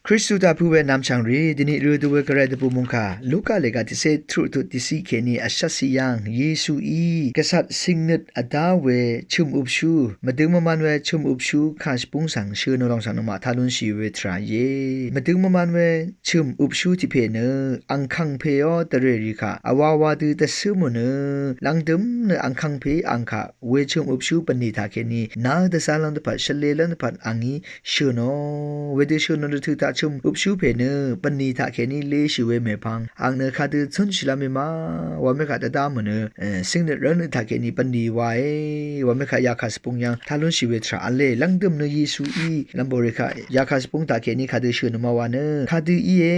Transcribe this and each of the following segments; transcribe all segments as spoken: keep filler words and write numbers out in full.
Kristu taq pø̄ we nvmchv̀ngrì, dvni rø dø we gvray dvbù mungkà Luka lèga tiqsé truq tut tiqsiq kèní vshvtsi yv̀ng, Yesuí gvsat singnøt vdá we chø̀m upshú, mvdøng mvman we chø̀m upshú kà shvbúng svng shø̀nò lòng svng nøngmaq tá lúnshì we tvrà íe. Mvdøng mvman we chø̀m upshú tiq pè nø angkàng pèò dvrèrì kà vwawa dø dvsǿmò nø, lvngdøm nø angkàng pè ang kà we chø̀m upshú bvnlì taq kèní nà dvzá lv́m dvpvt, shvlē lv́m dvpvt angí shø̀nò. Wedø shø̀nò dvtø̀ taq chø̀m upshú pè nø bvnlì taq kèní leshì we mèpvng ang nø kadø zúnshì lv́m í ma wa mekaq dvdv́mò nø, e, singnøt rvnøt taq kèní bvnlì wae wa mekaq yakà shvbúng yv̀ng tá lúnshì we tvrà v̄le. Lvngdøm nø Yesuí lv́mbòrì kà yakà shvbúng taq kèní kadø shø̀nò ma wa nø, kadø íe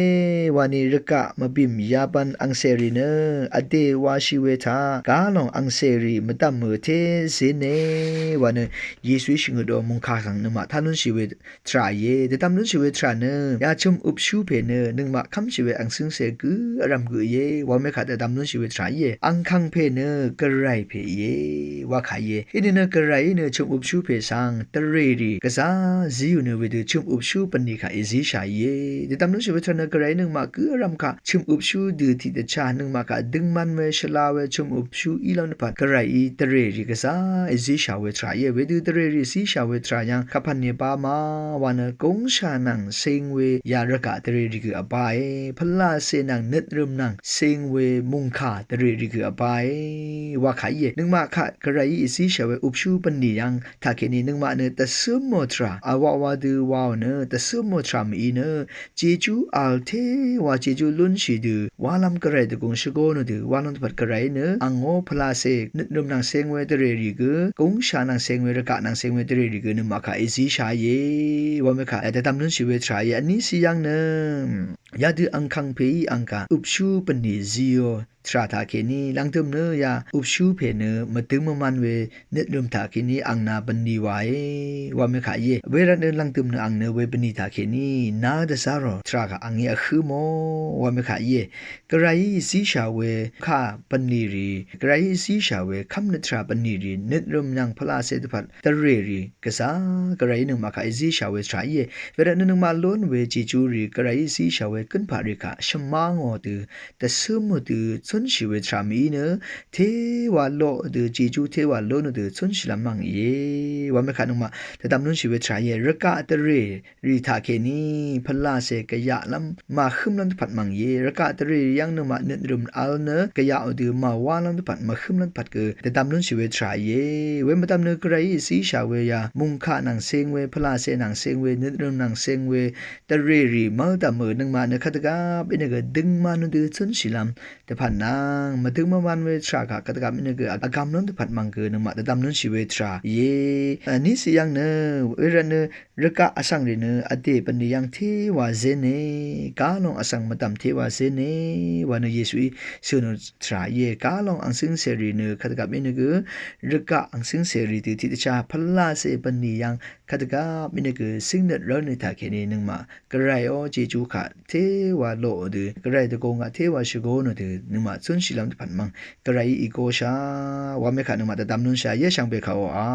wani rvgaq mvbìm yabvn angcèrì nø vdè washì we taq galòng angcèrì mvdv̀mø té zéne wa nø Yesuí shvngøtò mungkà svng nøngmaq tá lúnshì we tvrà íe. Dvdvm lúnshì we tvrà nø ya chø̀m upshú pè nø nøngmaq kv́mshì we angcǿngcè gø vrv̀m gø íe wa mekaq dvdvm lúnshì we tvrà íe. Angkàng pè nø gvray pè íe wa kà íe. Inìnø gvrayí nø chø̀m upshú pè svng dvrèrì gvzá zíò nø wedø chø̀m upshú bvnlì kà èzíshà íe. Dvdvm lúnshì we tvrà nø gvrayí nøngmaq gø vrv̀m kà chø̀m upshú dø tiqdvchá nøngmaq kà døngman we shvla we chø̀m upshú í lv́m dvpvt gvrayí dvrèrì gvzá èzíshà we tvrà íe. Wedø dvrèrì zíshà we tvrà yv̀ng kapv̀n nìba ma wa nø gúngshà nvng sing we ya rvgaq dvrèrì gø vbae. Pvlacè nvng nøtrø̀m nvng sing we mungkà dvrèrì gø vbae wa kà íe. Nøngmaq kaq gvrayí èzíshà we upshú bvnlì yv̀ng taq kèní nøngmaq nø dvsǿmò tvrà vwawa dø waò nø dvsǿmò tvrà mv-í nø jejú vl té wa jejú lúnshì dø walv́m gvray dvgùng shvgó nø dø walv́m dvpvt gvrayí nø angó pvlacè nøtrø̀m nvng sing we dvrèrì gø gúngshà nvng sing we rvgaq nvng sing we dvrèrì gø nøngmaq kaq èzíshà íe wa mekaq dvdvm lúnshì we tvrà íe. Vní sì yv̀ng nø yadø angkàng pèí ang kà upshú bvnlì zíò tvrà taq kèní lvngdøm nø ya upshú pè nø mvdøng mvman we nøtrø̀m taq kèní ang nà bvnlì wae wa mekaq íe. Wervtnø lvngdøm nø ang nø we bvnlì taq kèní nà dvzá rò tvrà kà angí vhǿ mò wa mekaq íe. Gvrayí zíshà we kà bvnlì rì, gvrayí zíshà we kv́mnøt tvrà bvnlì rì nøtrø̀m nvng pvlacè dvpvt dvrèrì gvzá gvrayí nøngmaq kaq èzíshà we tvrà íe. Wervtnø nøngmaq lún we jejúrì gvrayí zíshà we gǿnpaqrì kaq shvmá ngò dø dvsǿmò dø zúnshì we tvrà mv-í nø téwa loqò dø jejú téwa lúnò dø zúnshì lv́m mv̀ngìe wa mekaq nøngmaq dvdvm lúnshì we tvrà íe. Rvgaq dvrèrì taq kèní pvlacè gvyaq lv́m màhǿm lv́m dvpvt mv̀ngìe. Rvgaq dvrèrì yv̀ng nøngmaq nøtrø̀m vl nø gvyaqò dø màwá lv́m dvpvt màhǿm lv́m dvpvt gø dvdvm lúnshì we tvrà íe. Wemvdvm nø gvrayí zíshà we ya mungkà nvng sing we pvlacè nvng sing we nøtrø̀m nvng sing we dvrèrì mv́ldv̀mø nøngmaq nø kvdvgvp í nø gø døngman nø dø zúnshì lv́m dvpvt nvng mvdøng mvman we tvrà kaq kvdvgvp í nø gø vgvm lv́m dvpvt mv̀ng gø nøngmaq dvdvm lúnshì we tvrà íe. Vní sì yv̀ng nø wervtnø rvgaq vsvng rì nø vdè bvnlì yv̀ng téwa zéne, galòng vsvng mvdv̀m téwa zéne wa nø Yesuí shø̀nò tvrà íe. Galòng angcǿngcèrì nø kvdvgvp í nø gø rvgaq angcǿngcèrì dø tiqdvchá pvlacè bvnlì yv̀ng kvdvgvp í nø gø singnøt rvnøt taq kèní nøngmaq gvrayó jejú kaq téwa loqò dø gvray dvgùng kaq téwa shvgó nò dø nøngmaq zúnshì lv́m dvpvt mv̀ng gvrayí ìgóshà wa mekaq nøngmaq dvdvm lúnshà íe shvngbe kaq oqà.